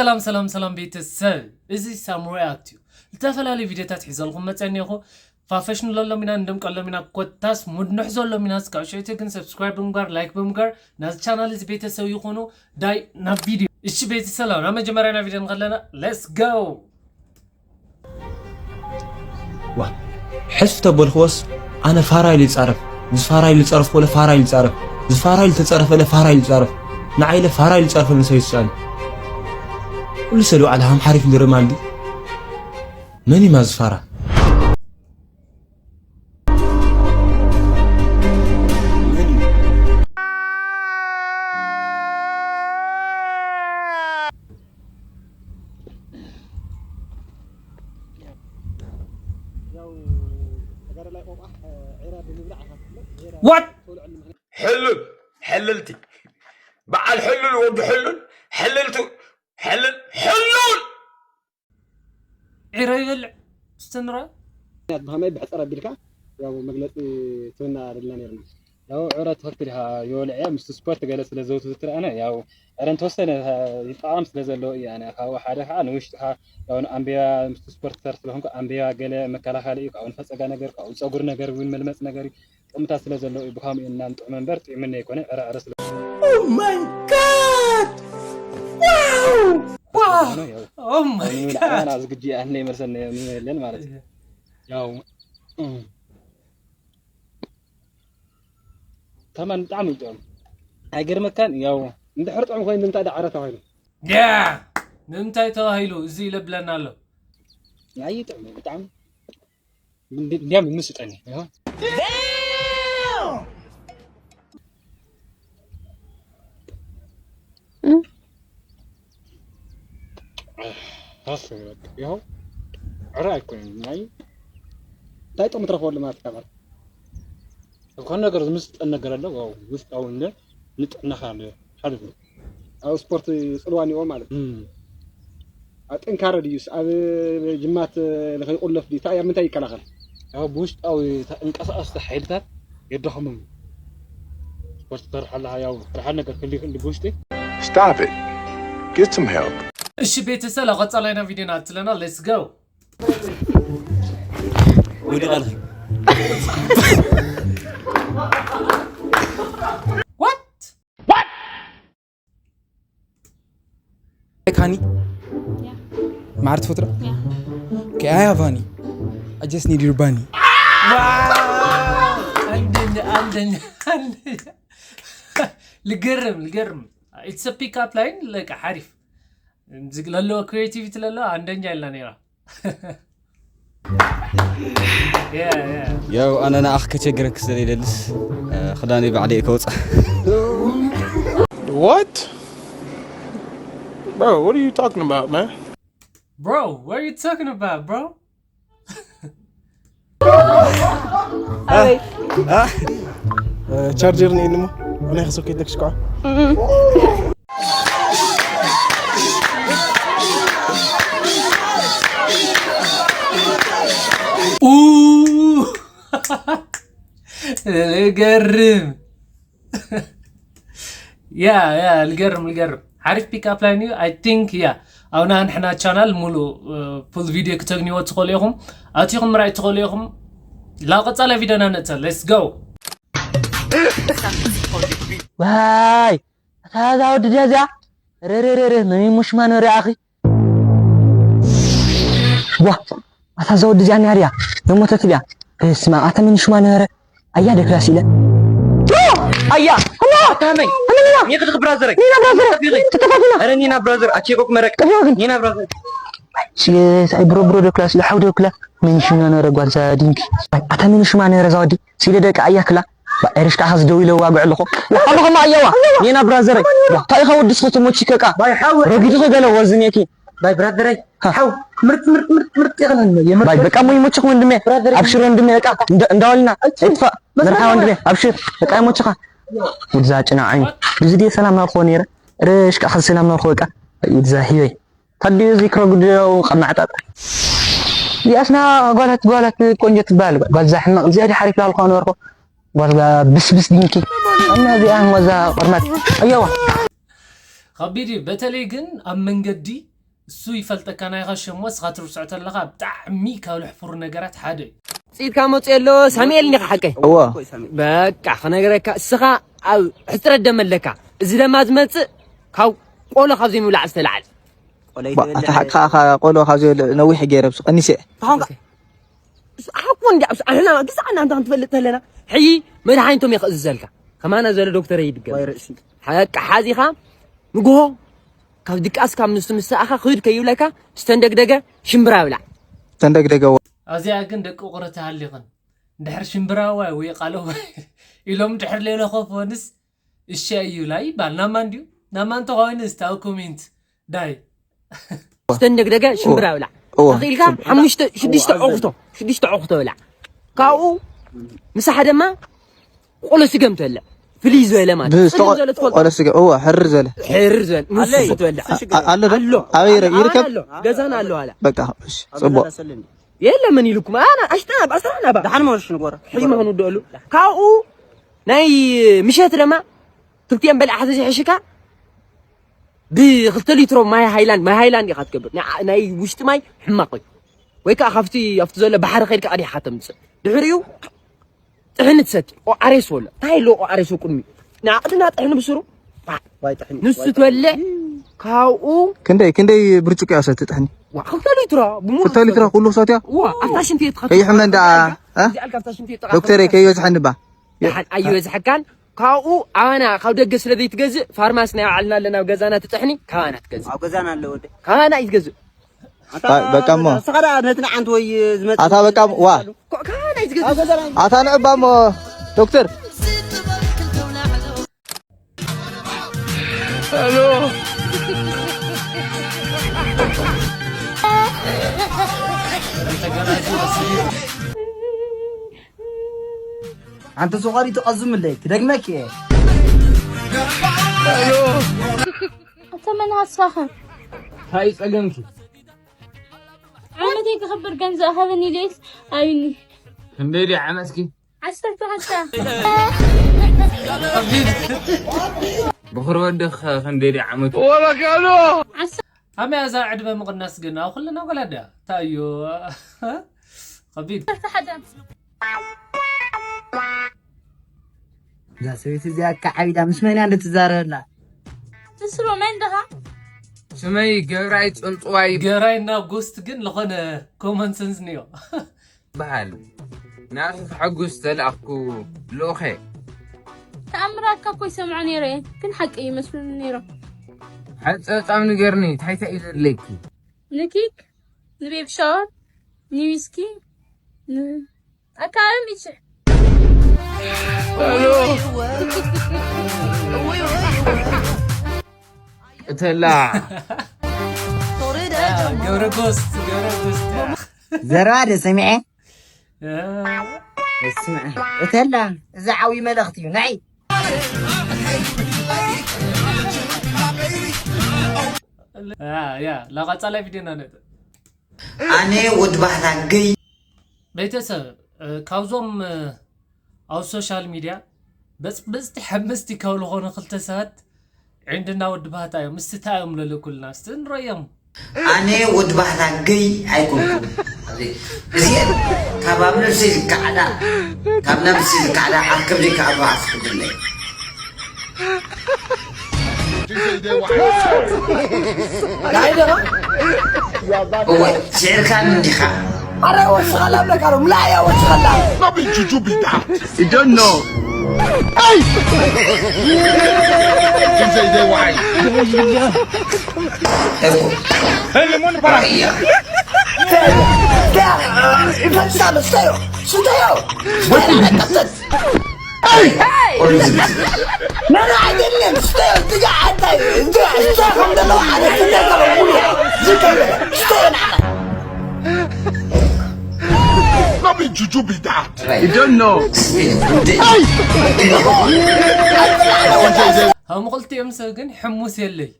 ሰላም ሰላም ሰላም ቤተሰብ፣ እዚ ሳም ሪያክት እዩ። ዝተፈላለዩ ቪዲዮታት ሒዘልኩም መፀኒ ይኹ። ፋፈሽንለሎም ኢና፣ እንደምቀሎም ኢና፣ ኮታስ ሙድ ንሕዘሎም ኢና። እስካብ ሸይቱ ግን ሰብስክራይብ ብምግባር፣ ላይክ ብምግባር ናዚ ቻናል እዚ ቤተሰብ ይኹኑ። ዳይ ናብ ቪዲዮ። እሺ ቤተሰብ፣ ናብ መጀመሪያ ናብ ቪዲዮ ንኸለና፣ let's go። ዋ ሕፍ ተበልክዎስ ኣነ ፋራ ኢሉ ይጻረፍ፣ ዝፋራ ኢሉ ጸረፍ ወለ ፋራ ኢሉ ይጻረፍ፣ ዝፋራ ኢሉ ተጸረፈ ለ ፋራ ኢሉ ይጻረፍ፣ ንዓይ ለ ፋራ ኢሉ ይጸርፈ ንሰብ ይስኣል። ኩሉ ሰሉ ዓለ ሃም ሓሪፍ ንርማል ዲ መን ይማ ዝፋራ? ዋት ሕሉል ሕልልቲ በዓል ሕሉል ወዲ ሕሉል ሕልልቱ ሕልል ሕሉል ዒረ ይበልዕ ስትንራ ብኸመይ ብሕፀር ኣቢልካ ያው መግለፂ ትህብና ደልና ነርና። ያው ዕረ ትኽክል ኢኻ የወልዐ ምስቲ ስፖርት ገለ ስለ ዘውትር ኣነ ያው ዕረ እንተወሰነ ይጠቓም ስለ ዘለዎ እዩ ኣነ ካብኡ ሓደ ከዓ ንውሽጥኻ ያው ኣንበያ ምስቲ ስፖርት ሰር ስለኾንኩ ኣንበያ ገለ መከላኸሊ እዩ ካብኡ ንፈፀጋ ነገር ካብኡ ፀጉር ነገር እውን መልመፅ ነገር እዩ ጥምታ ስለ ዘለዎ እዩ ብካምኡ እና ንጥዕመ እምበር ጥዕምና ይኮነ ዕረ ዕረ ስለ Oh my god! Wow! Wow! Oh my god! ዝግጅ ኣህለ ይመልሰን የለን ማለት እዩ ያው ተማን ብጣዕሚ እዩ ጥዑም ኣይገርመካን ያው እንድሕር ጥዑም ኮይኑ ንምንታይ ዳዕረ ተባሂሉ ያ ንምንታይ ተባሂሉ እዚ ይለብለና ኣሎ ኣይጥዕም ብጣዕሚ እንዲያም ምስጠኒ ይኸው ዕረ ኣይኮነን ናይ እንታይ ጥቕሚ ትረኽበሉ ማለት እዩ ካብ ዝኾነ ነገር ዝምስጠን ነገር ኣሎ ውሽጣዊ ንጥዕናኻ ሓሪፍ እዩ ኣብ ስፖርት ፅልዋ እኒኦ ማለት እዩ ኣብ ጥንካረ ድዩስ ኣብ ጅማት ንኸይቁለፍ ድዩ እንታይ ኣብ ምንታይ ይከላኸል ያው ብውሽጣዊ እንቀሳቀስቲ ሓይልታት የዳኸሞም እዩ ስፖርት ትሰርሕ ኣለኻ ያው ሓደ ነገር ክህልዩ ክእል ብውሽጢ Stop it. Get some help. እሺ ቤተሰብ ኣብ ቀጻላይና ቪዲዮ ናትለና let's go ወዲቓልኺ what ካኒ ማዕር ትፈትሮ ከኣያ ቫኒ I just need your bunny አንደኛ አንደኛ አንደኛ ልገርም ልገርም it's a pick up line ለቃ ሓሪፍ ለለዋ creativity ለለዋ አንደኛ ኢልና ነይራ ያው ኣነ ንኣኽ ከቸግረክ ስለ ይደልስ ክዳነይ ባዕለይ ከውፅእ What? Bro, what are you talking about, man? Bro, what are you talking about, bro? ቻርጀር ነይልሞ ናይ ክሰከይተክ ሽኳ ልገርም ያ ያ ልገርም ልገርም ሓሪፍ ፒክ ኣፕ ላይን እዩ ኣይ ቲንክ ያ ኣብና ንሕና ቻናል ሙሉ ፉል ቪድዮ ክተግንዎ ትኽእሉ ኢኹም ኣቲኹም ምራይ ትኽእሉ ኢኹም ላብ ቀፃላይ ቪድዮና ንእተ ሌትስ ጎ ዋይ ኣታ እዛ ወዲ ድያ እዚኣ ረረረረ መን ሙሽማ ንሪኣኺ ዋ ኣታ እዛ ወዲ እዚኣ ኒያ ድያ የሞተት ድያ በስመ ኣብ ኣታ መን ሽማ ነበረ ኣያ ደ ክላስ ኢለ ኣያ ኣታ መን ኣታ መን ኒና ብራዘር ተተፋፊና ኣረ ኒና ብራዘር ኣቼቆቅ መረቅ ኒና ብራዘር ሳይ ብሮ ብሮ ደ ክላስ ኢለ ሓው ደ ክላ መን ሽማ ነበረ ጓል እዛ ድንኪ ኣታ መን ሽማ ነበረ እዛ ወዲ ሲለ ደቂ ኣያ ክላ ኤርሽ ከዓ ዝደው ኢለ ዋግዕ ኣለኹ ሓሉ ከማ ኣየዋ ኔና ብራዘረይ እንታይ ኢኻ ወዲ ስኸ ተሞቺከ ቃ ረጊድኸ ገለ ወዝን የኪ ባይ ብራዘረይ ሓው ምርጥ ምርጥ ምርጥ ምርጥ ይኸለል የምር ባይ በቃ ሞይ ሞችክ ወንድሜ ኣብሽር ወንድሜ በቃ እንዳወልና እጥፋ ዘርሓ ወንድሜ ኣብሽር በቃ ሞችኻ ውድዛ ጭና ዓይኒ ግዜ ሰላም ናልኮ ነይረ ረሽ ከዓ ሰላም ናልኮ በቃ ውድዛ ህይወይ ታዲዩ እዚ ክረጉድው ቀማዕጣጥ ያስና ጓላት ጓላት ቆንጆ ትበሃል ጓል ዛ ሕማቕ ዝያዳ ሓሪፍ ላልኳ ነበርኩ ጓል ብስብስ ድንኪ እና እዚኣ ወዛ ቆርማት ኣየዋ ከቢድ እዩ በተለይ ግን ኣብ መንገዲ እሱ ይፈልጠካ ናይ ኸሸሞ እስኻ ትርስዖ ተለኻ ብጣዕሚ ካብ ልሕፍሩ ነገራት ሓደ እዩ። ጽኢትካ መጽኡ ኣሎ ሳሙኤል እንዲኻ ሓቀይ እዎ በቃ ክነግረካ እስኻ ኣብ ሕጽረት ደም ኣለካ እዚ ደማ ዝመጽእ ካብ ቆሎ ካብ ዘይምብላዕ ዝተላዕለ ኣታ ሓቅኻ ኣኻ ቆሎ ካብ ዘይበልዕ ነዊሕ ገይረ ብሱ ቀኒሰ ሓቁ እንዲ ኣብስ ኣሕና ግዛዕና እንተ ክንትፈልጥ ተለና ሕይ መድሓኒቶም እየ ክእዝዘልካ ከማና ዘሎ ዶክተር ይድገም ወይ ርእሲ ሓቂ ሓዚኻ ንግሆ ካብ ድቃስ ካብ ንሱ ምሳኣኻ ክህድ ከይብለካ ዝተንደግደገ ሽምብራ ብላዕ ተንደግደገ ኣብዚኣ ግን ደቂ ቁረ ተሃሊኽን ድሕር ሽምብራዋይ ወይ ቃለዋይ ኢሎም ድሕር ሌለ ኮፎንስ እሺ እዩ ላይ ይባል ናማ እንዲዩ ናማ እንተኾይኑ እስታው ኮሜንት ዳይ ዝተንደግደገ ሽምብራ ብላዕ እዎ። ተኽኢልካ ሓሙሽተ ሽዱሽተ ዕቑቶ ሽዱሽተ ዕቑቶ ብላዕ ካብኡ ምሳሕ ድማ ቆሎ ስገም ትበልዕ ፍልይ ዝበለ ማለት ጽልም ዝበለ ትፈልጦ ቆሎ ስገ እዎ ሕር ዘለ ሕርር ዝበለ ንሱ ትበልዕ ኣሎ ዶ? ኣሎ ኣበይ ይረ- ኣነ ይርከብ? ኣሎ ገዛና ኣሎ ዋላ በቃ እሺ ጽቡቅ የለ መን ኢልኩም ኣና ኣሽጠና ብኣስራና ባ ደሓን መሽ ንጎረ ሕይማ ክንውድአሉ ካብኡ ናይ ምሸት ድማ ክልቲኤን በልዓ ተዘይሕሽካ ብክልተ ሊትሮ ማይ ሃይላንድ ማይ ሃይላንድ ኢኻ ትገብር ናይ- ናይ ውሽጢ ማይ ሕማቕ እዩ ወይ ከዓ ካብቲ ኣብቲ ዘሎ ባሕሪ ከይድካ ቀዲሕካ ተምፅእ ድሕሪኡ ጥሕኒ ትሰቲ ኦኣሬስ ወሎ እንታይ ኣሎ ኦኣሬስ ቅድሚ ንዓቕድና ጥሕኒ ብስሩ ዋይ ጥሕኒ ንሱ ትበልዕ ካብኡ ክንደይ ክንደይ ብርጭቆ እያ ሰቲ ጥሕኒ ዋ ክልተ ሊትሮ ብሙሉ ክልተ ሊትሮ ኩሉ ክሰትያ ዋ ኣብታ ሽንቲ ቤት ከይሕመን ደኣ እ? ዶክተረይ ከይበዝሐኒ ባ ደሓን ኣይበዝሐካን ካብኡ ኣባና ካብ ደገ ስለ ዘይትገዝእ ፋርማሲ ናይ ባዕልና ኣለና ኣብ ገዛና ትጥሕኒ ካባና ትገዝእ ኣብ ገዛና ኣሎ ወደ ካባና እዩ ትገዝእ በቃ እሞ ስኻ ደኣ ነቲ ንዓንቲ ወይ ዝመጽእ ኣታ በቃ ዋ ካባና እዩ ትገዝእ ኣታ ንዕባ እሞ ዶክተር ሓንቲ ሱቐሪ ትቐዝምለይ ክደግመኪ እየ ኣታ መን ሃሳኻ እንታይ ጸገምኪ? ዓመተይ ክኽብር ገንዘብ ሃበኒ ኢለስ ኣይኒ ክንደይ ድዩ ዓመትኪ? ዓሰርተ ሓታ ብኽሪ ወድኽ ክንደይ ድዩ ዓመቱ? ዓሰርተ ኣመያ እዛ ዕድመ ምቕናስ ግን ኣብ ኩልና ወላዳ እንታይ እዩ ከቢድ ሓደ እዛ ሰበይቲ እዚኣ ካዓቢዳ ምስ መን እያ እንደትዛረበላ ትስሎ መን ደኻ ስመይ ገብራይ ጽንጽዋይ ገራይ ናብ ጎስት ግን ዝኾነ ኮመን ሰንስ ነዮ ይበሃል። ናኺ ከሐጉስ ዝተላእኽኩ ልኡኸ። ተኣምራትካ እኮ ይሰምዖ ነይረ እየ፣ ግን ሓቂ ይመስሉኒ ነይሮም። ሓጸጻም ንገርኒ፣ እንታይ እንታይ እዩ ዘድልየኪ? ንኪክ፣ ንቤቢ ሻወር፣ ንዊስኪ፣ ን ኣካባቢ ሚችሕ። እተላ ገብረ ጎስት ገብረ ጎስት ዘረባ ደ ሰሚዐ ስምዐ እተላ እዚ ዓብዪ መልእኽቲ እዩ ናይ ያ ላቐጻላይ ቪድዮና ነጥ ኣነ ወዲ ባህታ ገይ ቤተሰብ እ፣ ካብዞም እ፣ ኣብ ሶሻል ሚድያ በጽብጽቲ ሓምስቲ ካብ ዝኾኑ ክልተ ሰባት ዕንድና ወዲ ባህታ እዮም። ምስቲ እንታይ እዮም ለለ ኩልና እስቲ ንረዮም። ኣነ ወዲ ባህታ ገይ ኣይኮንኩን። እዚአን ካብ ኣብ ነብሰይ ዝከዓዳ ካብ ነብሰይ ዝከዓዳ ኣብ ከብደይ ከኣባ ኣስክብለይ ናይ ደኻ እወ ስዕርካኒ እንዲኻ ኣረ ወስኻላ ብለካ ዶ ምላያ ወስኻላ You don't know. እኮ ራእያ ይፈልሳሉ ስተዮ ስተዮ ወይናነቀሰት ቁርዝት መን ኣይደለም ስተዮ ትጋ ኣታይ እዛ እዛ ከም ዘለዋ ሓደ ስደት ሙሉ ዝከለ ስተዮ ንዓና Not be juju be that. You don't know. ሃም ክልቲኦም ሰብ ግን ሕሙስ የለይ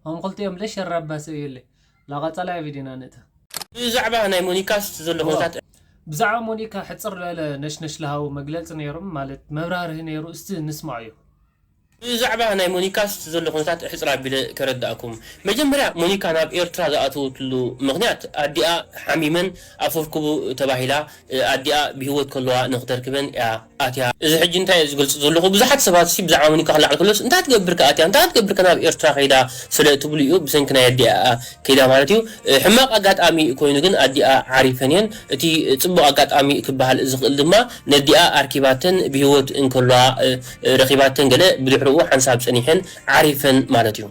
ሃም ክልቲኦም ለሸራባ ሰብ የለይ ላቐጸላይ ቪድዮና ነተ ብዛዕባ ናይ ሞኒካስ ዘሎ ኩነታት ብዛዕባ ሞኒካ ሕፅር ዝበለ ነሽነሽ ለሃቡ መግለፂ ነይሮም ማለት መብራርሂ ነይሩ እስቲ ንስማዕዮ ብዛዕባ ናይ ሞኒካስ ዘሎ ኩነታት ሕፅር ኣቢለ ከረዳእኩም። መጀመርያ ሞኒካ ናብ ኤርትራ ዝኣተወትሉ ምኽንያት ኣዲኣ ሓሚመን ኣፈርክቡ ተባሂላ፣ ኣዲኣ ብህይወት ከለዋ ንክተርክበን እያ ኣትያ። እዚ ሕጂ እንታይ ዝገልፅ ዘለኹ፣ ብዙሓት ሰባት ሲ ብዛዕባ ሞኒካ ክላዕል ከሎስ እንታይ ትገብር ከ ኣትያ፣ እንታይ ትገብር ከ ናብ ኤርትራ ከይዳ ስለ ትብሉ እዩ። ብሰንኪ ናይ ኣዲኣ ከይዳ ማለት እዩ። ሕማቕ ኣጋጣሚ ኮይኑ ግን ኣዲኣ ዓሪፈን እየን። እቲ ፅቡቕ ኣጋጣሚ ክበሃል ዝኽእል ድማ ነዲኣ ኣርኪባተን ብህይወት እንከለዋ ረኺባተን፣ ገለ ብድሕርኡ ሓንሳብ ፀኒሐን ዓሪፈን ማለት እዩ።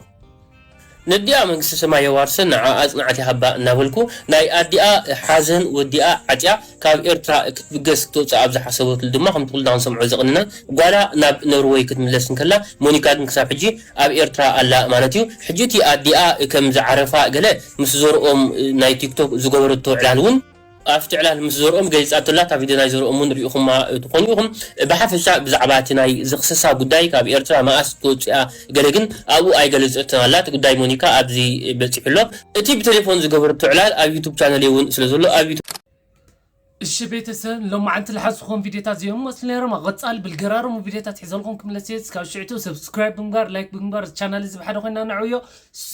ነዲኣ መንግስተ ሰማይ የዋርሰን፣ ንዓ ኣጽናዕቲ ሃባ እናበልኩ ናይ ኣዲኣ ሓዘን ወዲኣ ዓጽያ ካብ ኤርትራ ክትብገስ ክትወፅእ ኣብ ዝሓሰበትሉ ድማ ከምቲ ኩልና ክንሰምዖ ዘቕንና ጓላ ናብ ኖርወይ ክትምለስ እንከላ፣ ሞኒካ ግን ክሳብ ሕጂ ኣብ ኤርትራ ኣላ ማለት እዩ። ሕጂ እቲ ኣዲኣ ከም ዝዓረፋ ገለ ምስ ዘርኦም ናይ ቲክቶክ ዝገበረቶ ዕላል እውን ኣብቲ ዕላል ምስ ዘርኦም ገሊጻቶ ኣላ። እታ ቪድዮ ናይ ዘርኦም እውን ርኢኹማ ትኾኑ ኢኹም። ብሓፈሻ ብዛዕባ እቲ ናይ ዝኽሰሳ ጉዳይ ካብ ኤርትራ መኣስ ክትወፅእ እያ ገለ ግን ኣብኡ ኣይገለፀትን ኣላ። እቲ ጉዳይ ሞኒካ ኣብዚ በፂሑ ኣሎ። እቲ ብቴሌፎን ዝገበረቶ ዕላል ኣብ ዩቱብ ቻነል እውን ስለ ዘሎ ኣብ ዩቱብ እሺ ቤተሰብ፣ ሎማዓንቲ ዝሓዝኹም ቪዲዮታት እዚኦም መስሉ ነይሮም። ኣብ ቀፃሊ ብልገራርሙ ቪዲዮታት ሒዘልኩም ክምለስ እየ። እስካብ ሽዕቱ ሰብስክራይብ ብምግባር፣ ላይክ ብምግባር፣ ቻናል እዚ ብሓደ ኮይና ንዕብዮ። ሱ